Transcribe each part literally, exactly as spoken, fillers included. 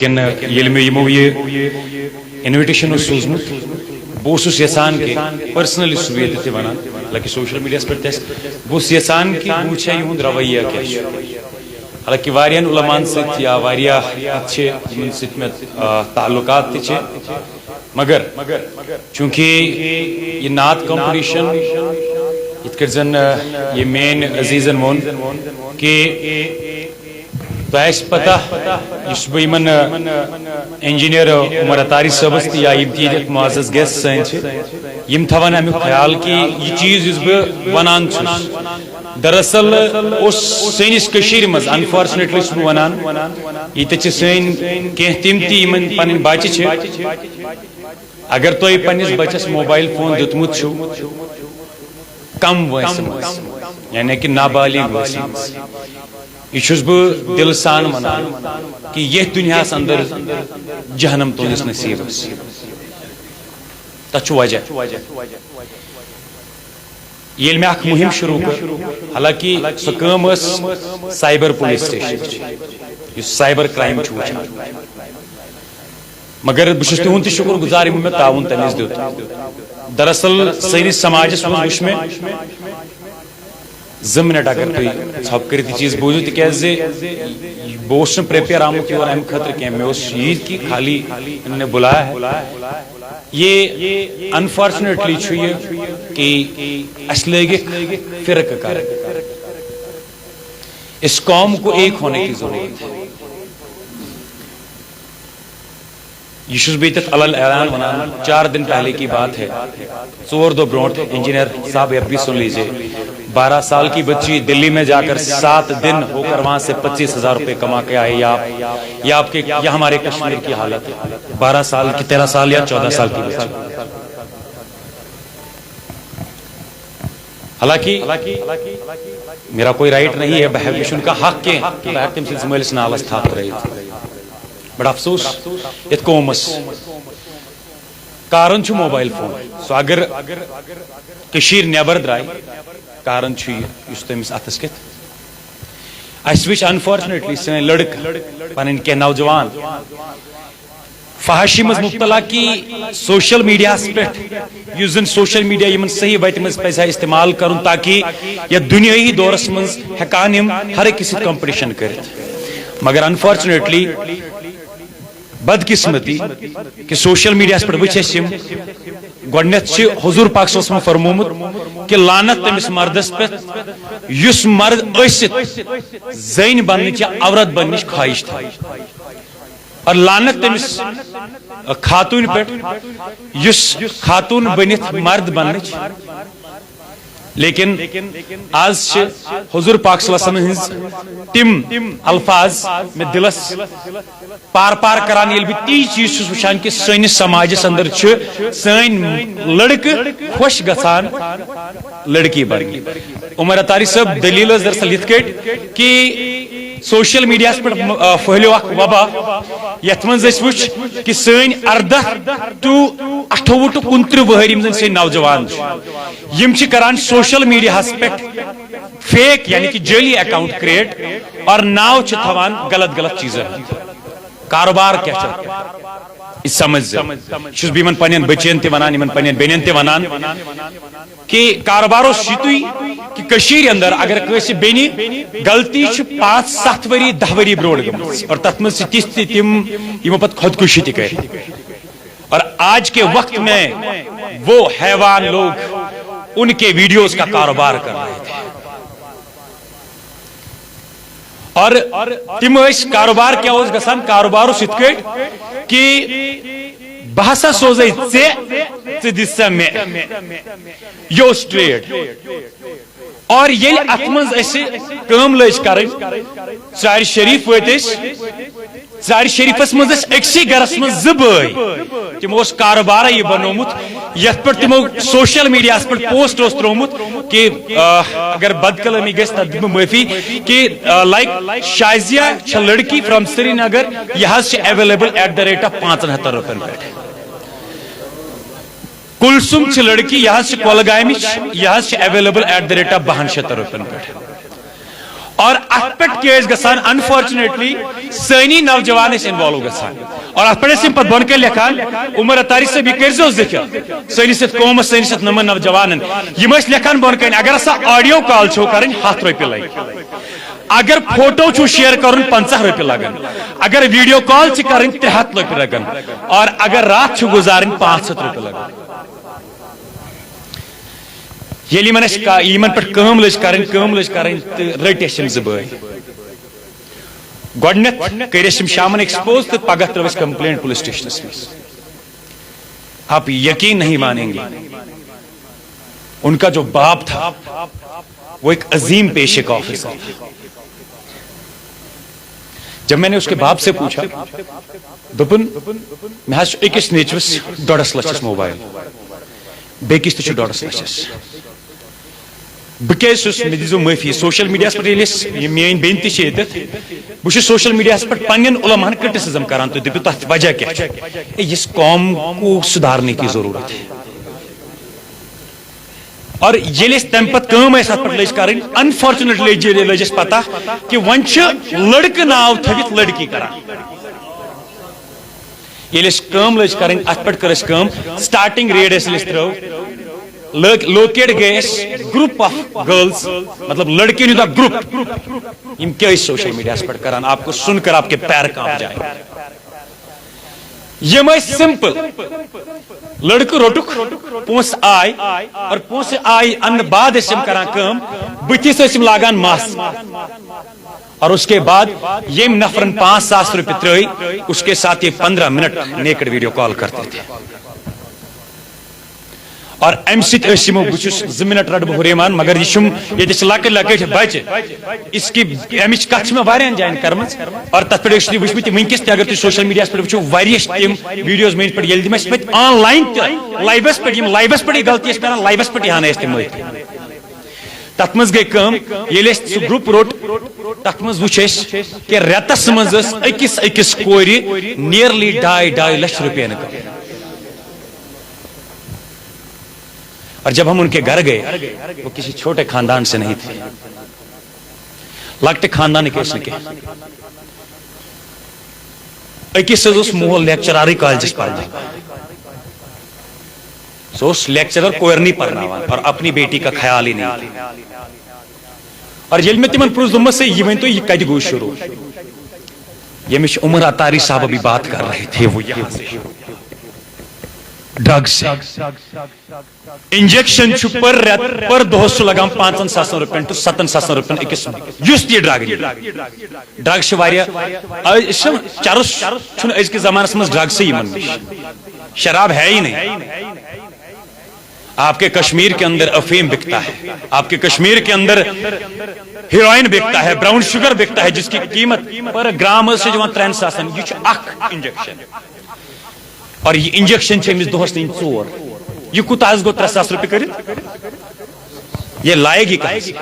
لیکن ییٚلہِ مےٚ یِمو یہِ انویٹیشن اوس سوٗزمُت، بہٕ اوسُس یژھان کہِ پرسنلی چھُس بہٕ ییٚتہِ تہِ ونان، حالانکہِ سوشل میڈیاہس پٮ۪ٹھ تہِ آسہِ، بہٕ اوسُس یژھان کہِ بہٕ وٕچھِ ہا یِہُنٛد رویہ کیٛاہ چھُ۔ حالانکہِ واریاہن علماءن سۭتۍ یا واریاہ کتھ چھِ یِمن سۭتۍ مےٚ، آ، تعلقات تہِ چھِ، مگر چونکہ یہِ نعت کمپٹیشن، یِتھ کٲٹھۍ زن، آ، یہِ میٲنۍ عزیزن ووٚن کہِ تۄہہِ آسہِ پتہ، یُس بہٕ یِمن، آ، انجینئر عمر عطاری صٲبس تہِ یا یِم تہِ ییٚتیُک معزز گیسٹ سٲنۍ چھِ، یِم تھاوان امیُک خیال کہِ یہِ چیٖز یُس بہٕ ونان چھُس، دراصل اوس سٲنِس کٔشیٖرِ منٛز، انفارچونیٹلی چھُس بہٕ ونان، ییٚتہِ چھِ سٲنۍ کینٛہہ تِم تہِ یِمن پنٕنۍ بچہِ چھِ، اگر تۄہہِ پننِس بچس موبائل فون دیُتمُت چھُ کم وٲنٛسہِ منٛز، یعنی کہ نابالغ وٲنٛسہِ منٛز، یہِ چھُس بہٕ دلہٕ سان ونان کہ یتھ دنیاہس اندر جہنم تُہنٛدِس نصیبس۔ تتھ چھُ وجہ۔ ییٚلہِ مےٚ اکھ مُہِم شروٗع کٔر، حالانکہِ سۄ کٲم ٲس سائبر پولیس سٹیشنٕچ، یُس سائبر کرائم چھُ وٕچھان، مگر بہٕ چھُس تِہُنٛد تہِ شُکر گُزار یِمو مےٚ تعاوُن تَمہِ وِزِ دیُت۔ دراصل سٲنِس سماجس منٛز وٕچھ مےٚ، زٕ منٹ اگر تُہۍ ژھۄپہٕ کٔرِتھ یہِ چیٖز بوٗزِو، تِکیٛازِ بہٕ اوسُس نہٕ پریپیئر آمُت یور اَمہِ خٲطرٕ کینٛہہ، مےٚ اوس یی کہِ خالی انہوں نے بلایا ہے۔ یہ انفارچونیٹلی چھُ یہِ کہ اَسہِ لٲگِکھ فرقہٕ کرٕنۍ۔ اس قوم کو ایک ہونے کی ضرورت ہے۔ یہ چھُس بہٕ ییٚتٮ۪تھ علل اعلان ونان، چار دن پہلے کی بات ہے، ژور دۄہ برونٛٹھ، انجینئر صاحب، یہ بھی سن لیجیے، بارہ سال کی بچی دلی میں جا کر سات دن ہو کر وہاں سے پچیس ہزار روپے کما کے آئی۔ یہ آپ، یہ آپ کے، یہ ہمارے کشمیر کی حالت ہے، بارہ سال کی، تیرہ سال یا چودہ سال کی بچی۔ حالانکہ میرا کوئی رائٹ نہیں ہے، بہٕ ہٮ۪کہٕ، مےٚ چھُنہٕ کانٛہہ حق کینٛہہ، بہٕ ہٮ۪کہٕ تٔمۍ سٕنٛدِس مٲلِس نالس تھپھ ترٲیِتھ۔ بڑٕ افسوس، یتھ قومس کارن چھُ موبائل فون۔ سُہ اگر کٔشیٖر نٮ۪بر درٛاے، کارن چھُ یہِ، یُس تٔمِس اتھس کٮ۪تھ۔ اسہِ وٕچھ انفارچونیٹلی سٲنۍ لڑکہٕ، پنٕنۍ کینٛہہ نوجوان فحاشی منٛز مبتلا کہ سوشل میڈیاہس پٮ۪ٹھ، یُس زن سوشل میڈیا یِمن صحیح وتہِ منٛز پزِ ہا استعمال کرُن تاکہ یتھ دنیٲہی دورس منٛز ہٮ۪کان یِم ہر أکِس سۭتۍ کمپٹیشن کٔرِتھ۔ مگر انفارچونیٹلی، بدقسمتی کہ سوشل میڈیاہس پٮ۪ٹھ وٕچھ اسہِ یِم، گۄڈٕنٮ۪تھ چھِ حضور پاک صلی اللہ علیہ وسلم فرمومُت کہ لعنت تٔمِس مردس پٮ۪ٹھ یُس مرد ٲسِتھ زٔنۍ بننٕچ یا عورت بننٕچ خواہش تھاوِ۔ اور لعنت تٔمِس خاتوٗن پٮ۪ٹھ یُس خاتوٗن بٔنِتھ مرد بننٕچ۔ لیکن آز چھِ حضور پاک صلی اللہ علیہ وسلم ہٕنٛز تِم الفاظ مےٚ دِلس پار پار کران، ییٚلہِ بہٕ تی چیٖز چھُس وٕچھان کہِ سٲنِس سماجس اندر چھِ سٲنۍ لڑکہٕ خۄش گژھان لڑکی بننہِ۔ عمر عطاری صٲب، دٔلیٖل ٲس دراصل یِتھ کٲٹھۍ کہِ سوشل میڈیاہس پٮ۪ٹھ، آ، پھٔہلیو اکھ وبا، یتھ منٛز أسۍ وٕچھ کہِ سٲنۍ اردہ to اٹھووُہ to کُنترٕہ وُہٕرۍ یِم زن سٲنۍ نوجوان چھِ، یِم چھِ کران سوشل میڈیاہس پٮ۪ٹھ فیک، یعنی کہِ جعلی اکاؤنٹ کریٹ، اور ناو چھِ تھاوان غلط غلط چیٖزن ہُنٛد۔ کاروبار کیٛاہ چھُ؟ یہِ سمجھ زِ یہِ چھُس بہٕ یِمن پننٮ۪ن بچین تہِ ونان، یِمن پننٮ۪ن بیٚنٮ۪ن تہِ ونان کہ کاروبار اوس یِتُے کہ کٔشیٖرِ اندر اگر کٲنٛسہِ بیٚنہِ غلطی چھِ پانٛژھ ستھ ؤری، دَہ ؤری برونٛٹھ گٔمٕژ، اور تتھ منٛز چھِ تِژھ تہِ تِم یِمو پتہٕ خودکشی تہِ کٔر۔ اور آج کے وقت میں وہ حیوان لوگ ان کے ویڈیوز کا کاروبار کر رہے تھے۔ اور تِم ٲسۍ، کاروبار کیٛاہ اوس گژھان؟ کاروبار اوس یِتھ کٲٹھۍ کہ بہٕ ہسا سوزے ژےٚ، ژٕ دِ سا مےٚ۔ یہِ اوس ٹریڈ۔ اور ییٚلہِ اتھ منٛز اسہِ کٲم لٔج کرٕنۍ، ژارِ شریف وٲتۍ أسۍ، ژارِ شریفس منٛز ٲسۍ أکسٕے گرس منٛز زٕ بٲے۔ تِمو اوس کاروبارا یہِ بنوومُت، یتھ پٮ۪ٹھ تِمو سوشل میڈیاہس پٮ۪ٹھ پوسٹ اوس ترٛوومُت کہ، آ، اگر بدکلٲمی گژھِ، تتھ دِمہٕ بہٕ معٲفی کہ، آ، لائک، شازیہ چھےٚ لڑکی from سرینگر، یہِ حظ چھِ available at the rate of پانٛژن ہتن رۄپین پٮ۪ٹھ۔ کلثوم چھِ لڑکی، یہِ حظ چھِ کۄلگامِچ، یہِ حظ چھِ available at the rate of بہن شیٚتن رۄپین پٮ۪ٹھ۔ اور اتھ پٮ۪ٹھ کیٛاہ ٲسۍ گژھان؟ انفارچونیٹلی سٲنی نوجوان ٲسۍ انوالو گژھان۔ اور اتھ پٮ۪ٹھ ٲسۍ یِم پتہٕ بۄنہٕ کَنہِ لیکھان، عمر اتاری صٲب، یہِ کٔرۍزیو ذِکر سٲنِس یتھ قومس، سٲنِس یتھ نوٚمن نوجوانن۔ یِم ٲسۍ لیکھان بۄنہٕ کَنہِ، اگر ہسا آڈیو کال چھو کرٕنۍ، ہتھ رۄپیہِ لگہِ۔ اگر فوٹو چھو شیئر کرُن، پنٛژاہ رۄپیہِ لگن۔ اگر ویڈیو کال چھِ کرٕنۍ، ترٛےٚ ہتھ رۄپیہِ لگن۔ اور اگر راتھ چھِ گُزارٕنۍ، پانٛژھ ہتھ رۄپیہِ لگن۔ ییٚلہِ یِمن اَسہِ کا-، یِمن پٮ۪ٹھ کٲم لٔج کرٕنۍ، کٲم لٔج کرٕنۍ، تہٕ رٔٹۍ اَسہِ یِم زٕ بٲے۔ گۄڈٕنٮ۪تھ کٔرۍ اَسہِ یِم شامن ایکسپوز تہٕ پگاہ ترٲو اَسہِ کمپلینٹ پولیس سٹیشنس منٛز۔ آپ یقین نہیں مانیں گے، ان کا جو باپ تھا، وہ ایک عظیم پیشے کا آفیسر تھا۔ جب میں نے اس کے باپ سے پوچھا، دوٚپُن، مےٚ حظ چھُ أکِس نیٚچوِس ڈۄڈس لچھس موبایل، بیٚکِس تہِ چھُ ڈۄڈس لچھس۔ بہٕ کیٛازِ چھُس، مےٚ دیٖزیو معٲفی، سوشل میڈیاہس پٮ۪ٹھ ییٚلہِ أسۍ، یِم میٛٲنۍ بیٚنہِ تہِ چھِ ییٚتٮ۪تھ، بہٕ چھُس سوشل میڈیاہس پٮ۪ٹھ پننٮ۪ن علماہن کرٹیسزم کران، تُہۍ دٔپِو تتھ وجہ کیٛاہ چھُ؟ اے، یِس قوم کو سدھارنے کی ضرورت ہے۔ اور ییٚلہِ أسۍ تمہِ پتہٕ کٲم ٲسۍ اتھ پٮ۪ٹھ لٔج کرٕنۍ، انفارچونیٹلی لٔج اَسہِ پتہ کہِ وۄنۍ چھِ لڑکہٕ ناو تھٲوِتھ لڑکی کران۔ ییٚلہِ أسۍ کٲم لٔج کرٕنۍ، اتھ پٮ۪ٹھ کٔر اَسہِ کٲم، سٹارٹنگ ریٹ ٲسۍ ییٚلہِ أسۍ ترٲو، لوکیٹ گٔے أسۍ گروپ آف گرلز، مطلب لڑکیَن ہُنٛد اکھ گروپ، یِم کیٛاہ ٲسۍ سوشل میڈیاہس پٮ۪ٹھ کران، آپ کو سن کر آپ کے پیر کانپ جائیں۔ یِم ٲسۍ سمپل۔ لڑکہٕ روٚٹُکھ، پونٛسہٕ آے، اور پونٛسہٕ آے انہٕ بعد ٲسۍ یِم کران کٲم، بٕتھِس ٲسۍ یِم لاگان ماسک۔ اور اس کے بعد ییٚمۍ نفرن پانٛژھ ساس رۄپیہِ ترٲے، اس کے ساتھ یہ پندرہ منٹ نیکڈ ویڈیو کال کرتے تھے۔ اور امہِ سۭتۍ ٲسۍ یِمو، بہٕ چھُس زٕ منٹ رٹہٕ بہٕ ہُریمان، مگر یہِ چھُم، ییٚتہِ چھِ لۄکٕٹۍ لۄکٕٹۍ بچہِ، اس کی، امِچ کتھ چھِ مےٚ واریاہن جاین کٔرمٕژ۔ اور تتھ پٮ۪ٹھ ٲسِو تُہۍ وٕچھمٕتۍ، وٕنکیٚس تہِ اگر تُہۍ سوشل میڈیاہس پٮ۪ٹھ وٕچھِو، واریاہ چھِ تِم ویڈیوز میٲنۍ پٮ۪ٹھ، ییٚلہِ تِم اَسہِ پتہٕ آن لاین تہِ لایوس پٮ۪ٹھ، یِم لایوس پٮ۪ٹھ یہِ غلطی ٲسۍ کران، لایوس پٮ۪ٹھ یہِ ہن ٲسۍ تِم مٔتھۍ۔ تتھ منٛز گٔے کٲم، ییٚلہِ اَسہِ سُہ گروپ روٚٹ، تتھ منٛز وٕچھ اَسہِ کہِ رٮ۪تس منٛز ٲس أکِس أکِس کورِ نیرلی ڈاے ڈاے لچھ رۄپین کم۔ اور جب ہم ان کے گھر گئے، وہ کسی چھوٹے خاندان سے نہیں تھے، لۄکٹہِ خاندانٕکۍ ٲسۍ نہٕ کینٛہہ۔ أکِس حظ اوس مول لیکچرارٕے کالجس پرناوان۔ سُہ اوس لیکچرر کورنٕے پرناوان اور اپنی بیٹی کا خیال ہی نہیں تھا۔ اور ییٚلہِ مےٚ تِمن پرُژھ، دوٚپمس، "ہے، یہِ ؤنۍ تو، یہِ کتہِ گوٚو شروع؟" ییٚمِچ عمر عطاری صاحب ابھی بات کر رہے تھے، وہ یہاں سے شروع۔ ڈرگ سے۔ انجیکشن چھُ پر رٮ۪تہٕ، پر دۄہس چھُ لگان پانٛژن ساسن رۄپین to ستن ساسن رۄپین أکِس، یُس تہِ ڈرگ نِیہِ۔ ڈرگ چھِ واریاہ، أسۍ چھِ، چرس چھُنہٕ أزکِس زمانس منٛز ڈرگ سٕے یِمن نِش۔ شراب ہے ہی نہیں۔ آپ کے کشمیر کے اندر افیم بکتا ہے، آپ کے کشمیر کے اندر ہیروئن بکتا ہے، براؤن شوگر بکتا ہے، جس کی قیمت پر گرام سے جو ترین ساسن، یہ چھُ اکھ انجیکشن۔ اور یہ انجیکشن چھِ أمِس دۄہس نِنۍ ژور۔ یہ کوٗتاہ حظ گوٚو ترٛےٚ ساس رۄپیہِ کٔرِتھ؟ یہ لایہِ گی کہاں سے؟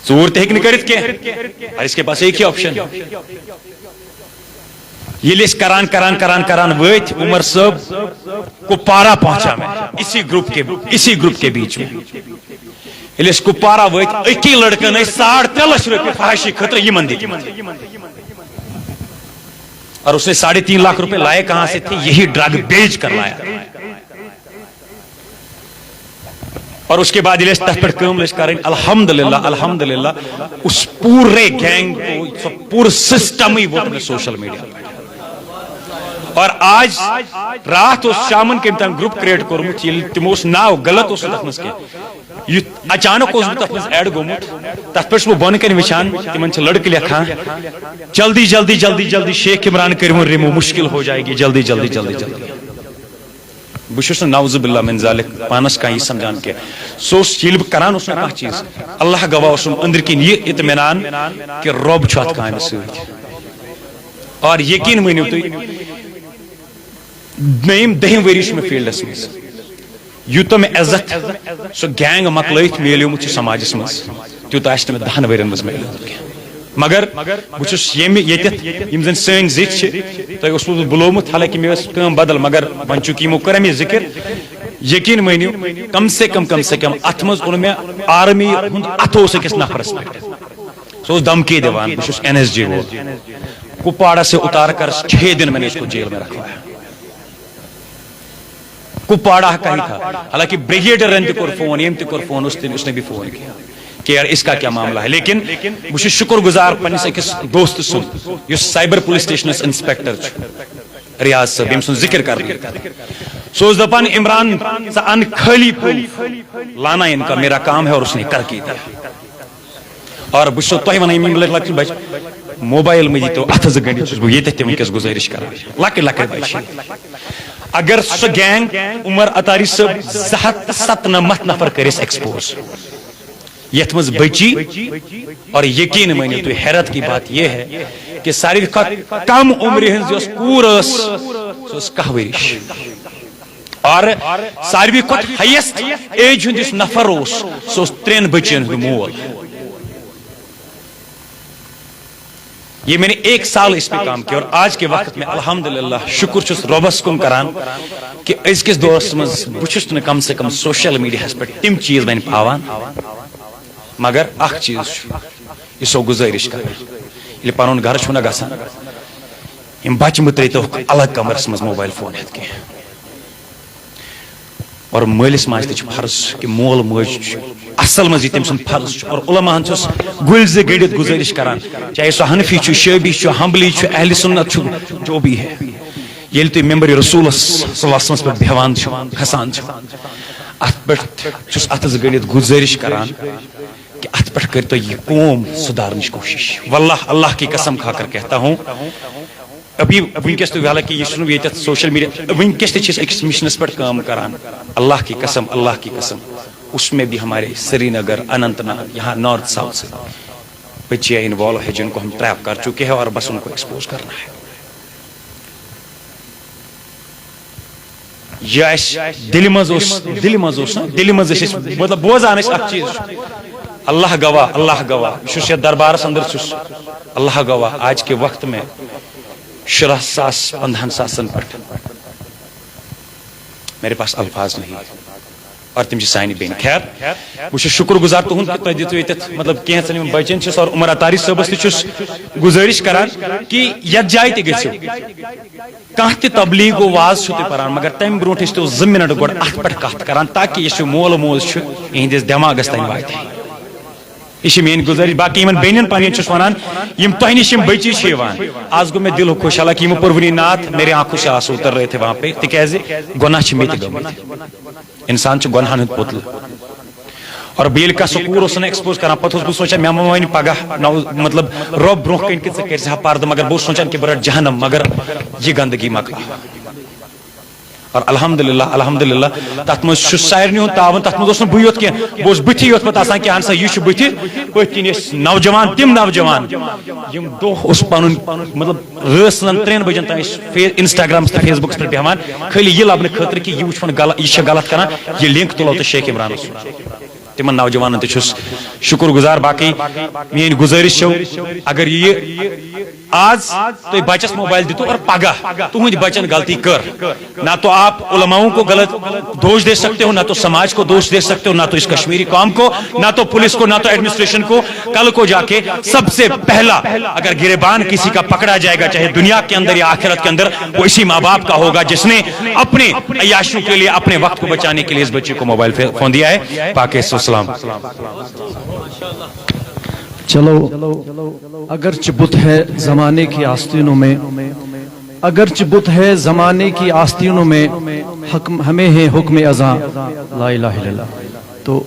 ژوٗر تہِ ہیٚکہِ نہٕ کٔرِتھ کینٛہہ۔ اور اس کے پاس ایک ہی آپشن۔ ییٚلہِ أسۍ کران، کران، کران، کران وٲتۍ، عمر صٲب، کپوارہ پہنچا میں، اسی گروپ کے، اسی گروپ کے بیچ میں۔ ییٚلہِ أسۍ کپوارہ وٲتۍ، أکی لڑکن ٲسۍ ساڑ ترٛےٚ لچھ رۄپیہِ فحاشی خٲطرٕ یِمن دِتمٕتۍ۔ اور اس نے ساڑھے تین لاکھ روپے لائے کہاں سے تھے؟ یہی ڈرگ بیچ کر لایا۔ اور اس کے بعد ییٚلہِ اَسہِ تَتھ پٮ۪ٹھ کٲم لٔج کَرٕنۍ، الحمدللہ، الحمدللہ، اس پورے گینگ کو، سُہ پوٗرٕ سسٹمٕے ووت مےٚ سوشل میڈیا۔ اور آج راتھ اوس شامن کٔمۍ تام گروپ کریٹ کوٚرمُت، ییٚلہِ تِمو اوس ناو غلط اوس نہٕ تَتھ منٛز کینٛہہ، یُتھ اچانک اوس بہٕ تَتھ منٛز ایڈ گوٚمُت۔ تَتھ پٮ۪ٹھ چھُس بہٕ بۄنہٕ کَنہِ وٕچھان، تِمن چھِ لڑکہٕ لیکھان، "جلدی، جلدی، جلدی، جلدی، شیخ عمران کٔرِو ریمو، مشکل ہو جائے گی، جلدی، جلدی، جلدی، جلدی۔" بہٕ چھُس نہٕ نعوذ باللہ من ذالک پانس کانٛہہ یہِ سمجھان کینٛہہ۔ سُہ اوس، ییٚلہِ بہٕ کران اوسُس نہٕ کانٛہہ چیٖز، اللہ گواہ اوسُم أنٛدرۍ کِنۍ یہِ اطمینان کہِ رۄب چھُ اتھ کامہِ سۭتۍ۔ اور یقین مٲنِو تُہۍ، نٔیِم دٔہِم ؤری چھُ مےٚ فیٖلڈس منٛز۔ یوٗتاہ مےٚ عزت سُہ گینگ مۄکلٲیِتھ میلیومُت چھُ سماجس منٛز، تیوٗتاہ آسہِ نہٕ مےٚ دَہَن ؤرین منٛز میلیومُت کینٛہہ۔ مگر بہٕ چھُس ییٚمہِ ییٚتٮ۪تھ، یِم زَن سٲنۍ زِٹھۍ چھِ، تۄہہِ اوسوُ بہٕ بُلومُت، حالانکہِ مےٚ ٲس کٲم بدل، مگر وۄنۍ چوٗنٛکہِ یِمو کٔر اَمِچ ذِکِر، یقین مٲنِو، کم سے کم، کم سے کم اتھ منٛز اوٚن مےٚ آرمی ہُنٛد اتھٕ اوس أکِس نفرس پٮ۪ٹھ۔ سُہ اوس دھمکی دِوان، "بہٕ چھُس این ایس جی وول، کپواڑہ سے اتار کر چھ دن میں نے اس کو جیل میں رکھا ہے، کپواڑہ کا ہی تھا۔" حالانکہ بریگیڈیئرن تہِ کوٚر فون، ییٚمۍ تہِ کوٚر فون، اس نے، اس نے بھی فون کیا کہ یار اس کا کیا معاملہ ہے۔ لیکن بہٕ چھُس شُکر گُزار پننِس أکِس دوست سُنٛد، یُس سائبر پولیس سٹیشنس انسپیکٹر چھُ، ریاض صٲب، ییٚمۍ سُنٛد ذِکر کرنہٕ ییٚتہِ۔ سُہ اوس دَپان، "عمران، ژٕ اَن خٲلی پروف، لانا ان کا، میرا کام ہے اور اس نے کر کے دیا۔" اور بہٕ چھُسو تۄہہِ وَنان، یِم لۄکٕٹۍ لۄکٕٹۍ بَچہٕ موبایل مٔنٛزۍ تو اَتھٕ زٕ گٔنٛڈِتھ چھُس بہٕ ییٚتٮ۪تھ تہِ وٕنکیٚس گُزٲرِش کران، لۄکٕٹۍ لۄکٕٹۍ بَچہٕ چھِ۔ اگر سُہ گینگ عمر اتاری صٲب زٕ ہَتھ تہٕ ستنَمَتھ نفر کٔرِس ایکسپوز، یتھ منٛز بچی، اور یقین مٲنِو تُہۍ، حیرت کی بات یہ ہے کہ ساروی کھۄتہٕ کم عمرِ ہٕنٛز یۄس کوٗر ٲس، سۄ ٲس کاہ ؤرِش، اور ساروی کھۄتہٕ ہائیسٹ ایج ہُنٛد یُس نفر اوس، سُہ اوس ترٛٮ۪ن بچین ہُنٛد مول۔ یہ میں نے ایک سال اس پہ کام کیا، اور آج کے وقت میں الحمدللہ شکر چھُس رۄبس کُن کران کہ أزکِس دورس منٛز بہٕ چھُس نہٕ کم سے کم سوشل میڈیاہس پٮ۪ٹھ تِم چیٖز وۄنۍ پاوان، مگر اکھ چیٖز چھُ، یہِ چھُسو گُزٲرِش کران، ییٚلہِ پنُن گرٕ چھُو نہ گژھان، یِم بچہٕ مہٕ ترٛٲیتوکھ الگ کمرس منٛز موبایل فون ہٮ۪تھ کینٛہہ۔ اور مٲلِس ماجہِ تہِ چھُ فرض کہ مول موج چھُ اصل منٛز یہِ تٔمۍ سُنٛد فرض چھُ۔ اور علماہن چھُس گُلۍ زٕ گٔنٛڈِتھ گُزٲرِش کران، چاہے سُہ حنفی چھُ، شٲبی چھُ، حنبلی چھُ، اہلِ سُنت چھُ، جو بھی ہے، ییٚلہِ تُہۍ ممبر رسولس صلی اللہ علیہ وسلمس پٮ۪ٹھ بیہوان چھِو، کھسان چھِو، اتھ پٮ۪ٹھ چھُس اتھٕ زٕ گٔنٛڈِتھ گُزٲرِش کران کہ اتھ پٮ۪ٹھ کٔرۍ تو یہِ قوم سُدھارنٕچ کوٗشِش۔ واللہ، اللہ کی قسم کھا کر کہتا ہوں، ابھی وٕنکیٚس تہِ، حالانکہ یہِ چھُنہٕ ییٚتٮ۪تھ سوشل میڈیا، وٕنکیٚس تہِ چھِ أسۍ أکِس مشنَس پٮ۪ٹھ کٲم کران۔ اللہ کی قسم، اللہ کی قسم، اس میں بھی ہمارے سری نگر، اننت ناگ، یہاں نارتھ ساؤتھ سے بچیاں انوالو ہے، جن کو ہم ٹریپ کر چکے ہیں اور بس ان کو ایکسپوز کرنا ہے۔ یہِ اَسہِ دِلہِ منٛز اوس، دِلہِ منٛز اوس نا، دِلہِ منٛز ٲسۍ أسۍ، مطلب، بوزان ٲسۍ اکھ چیٖز چھُ، اللہ گواہ، اللہ گواہ، بہٕ چھُس یتھ دربارس اندر چھُس، اللہ گواہ، آج کے وقت میں شُراہ ساس پندہن ساسن پٮ۪ٹھ، میرے پاس الفاظ نہیں، اور تِم چھِ سانہِ بیٚنہِ۔ خیر، بہٕ چھُس شُکر گُزار تُہُنٛد کہِ تۄہہِ دِژوٕ ییٚتٮ۪تھ، مطلب، کینٛژن یِمن بچن چھُس اور عمر اتاری صٲبس تہِ چھُس گُزٲرِش کران کہِ یتھ جایہِ تہِ گٔژھِو، کانٛہہ تہِ تبلیغ و واز چھُو تُہۍ پران، مگر تمہِ برونٛٹھ ٲسۍ تو زٕ منٹ گۄڈٕ اتھ پٮ۪ٹھ کتھ کران، تاکہِ یُس یہِ مول موج چھُ، یِہنٛدِس دٮ۪ماغس تام واتہِ۔ یہِ چھِ میٲنۍ گُزٲرِش۔ باقٕے یِمن بیٚنٮ۪ن پننٮ۪ن چھُس ونان، یِم تۄہہِ نِش یِم بٔچی چھِ یِوان، از گوٚو مےٚ دِل خوش، حالانکہِ یِمو پوٚر وُنی نعت، میرے آنکھوں سے آنسو اتر رہے تھے وہاں پہ، تِکیازِ گۄناہ چھِ مےٚ تہِ گٔمٕتۍ۔ انسان چھُ گۄناہن ہُنٛد پُتلہٕ۔ اور بیٚیہِ ییٚلہِ کانٛہہ سُہ کوٗر اوس نہٕ ایکسپوز کران، پتہٕ اوسُس بہٕ سونٛچان، مےٚ ما وَنہِ پگاہ، نو-، مطلب، رۄب برونٛہہ کَنہِ کہِ ژٕ کٔرۍ زِ ہا پردٕ، مگر بہٕ اوسُس سونٛچان کہِ بہٕ رَٹہٕ جہنم، مگر یہِ گندگی مۄکلاو۔ اور الحمدللہ، الحمدللہ، تَتھ منٛز چھُ سارنٕے ہُنٛد تعاوُن، تَتھ منٛز اوس نہٕ بٕے یوت کینٛہہ، بہٕ اوسُس بٕتھِ یوت پتہٕ آسان کہِ اہن سا یہِ چھُ بٕتھِ، پٔتھۍ کِنۍ ٲسۍ نوجوان، تِم نوجوان، یِم دۄہ اوس پنُن، مطلب، رٲژ سٕنٛزن ترٛٮ۪ن بجن تام ٲسۍ فے-، انسٹاگرامس تہٕ فیس بُکس پٮ۪ٹھ بیہوان، خٲلی یہِ لبنہٕ خٲطرٕ کہِ یہِ وٕچھُن غلط، یہِ چھا غلط کران، یہِ لنک تُلو تہٕ شیخ عمرانس۔ تِمن نوجوانن تہِ چھُس شُکر گُزار۔ باقٕے میٲنۍ گُزٲرِش چھو، اگر یہِ آز تُہۍ بچس موبایل دِتو اور پگاہ تُہنٛدۍ بچن غلطی کٔر، نہ تو آپ علماؤں کو غلط دوش دے سکتے ہو، نہ تو سماج کو دوش دے سکتے ہو، نہ تو اس کشمیری قوم کو، نہ تو پولیس کو، نہ تو ایڈمنسٹریشن کو۔ کل کو جا کے سب سے پہلا اگر گریبان کسی کا پکڑا جائے گا، چاہے دنیا کے اندر یا آخرت کے اندر، وہ اسی ماں باپ کا ہوگا جس نے اپنے عیاشیوں کے لیے، اپنے وقت کو بچانے کے لیے اس بچے کو موبائل فے-، فون دیا ہے۔ باقی السلام۔ چلو، اگرچہ بت ہے زمانے کی آستینوں میں، اگرچہ بت ہے زمانے کی آستینوں میں، حکم ہمیں ہے حکم ازاں، لا الہ الا اللہ۔ تو